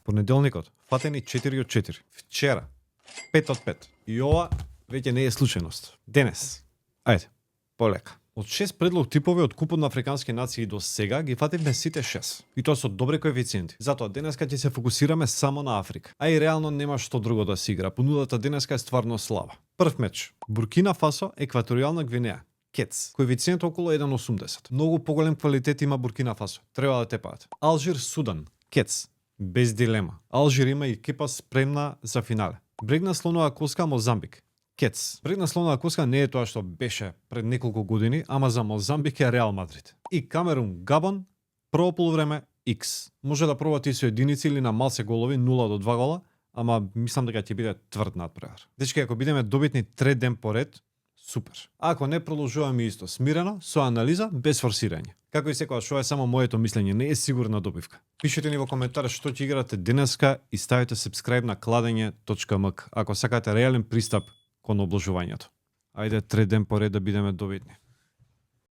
Понеделникот, фатени 4 од 4. Вчера, 5 од 5. И ова веќе не е случајност. Денес, ајде, полека. Од 6 предлог типови од купот на африкански нации до сега ги фативме сите 6. И тоа со добри коефициенти. Затоа денеска ќе се фокусираме само на Африка. А и реално нема што друго да се игра. Понудата денеска е стварно слаба. Прв меч. Буркина Фасо, Екваторијална Гвинеја. Кец. Коефициент околу 1,80. Многу поголем квалитет има Буркина Фасо. Треба да тепаат. Алжир, Судан. Кец. Без дилема. Алжир има екипа спремна за финале. Брегна слонова коска, Мозамбик. Кец. Брегна слонова коска не е тоа што беше пред неколку години, ама за Мозамбик е Реал Мадрид. И Камерун, Габон, прво полувреме X. Може да пробате и со единици или на малце голови, 0 до 2 гола, ама мислам дека ќе биде тврд надпревар. Дечки, ако бидеме добитни 3 ден поред, супер. Ако не, продолжуваме исто, смирено, со анализа, без форсирање. Како и секогаш, ова е само моето мислење, не е сигурна добивка. Пишете ни во коментар што ќе играте денеска и ставите subscribe на kladenje.mk ако сакате реален пристап кон обложувањето. Ајде 3 ден поред да бидеме добитни.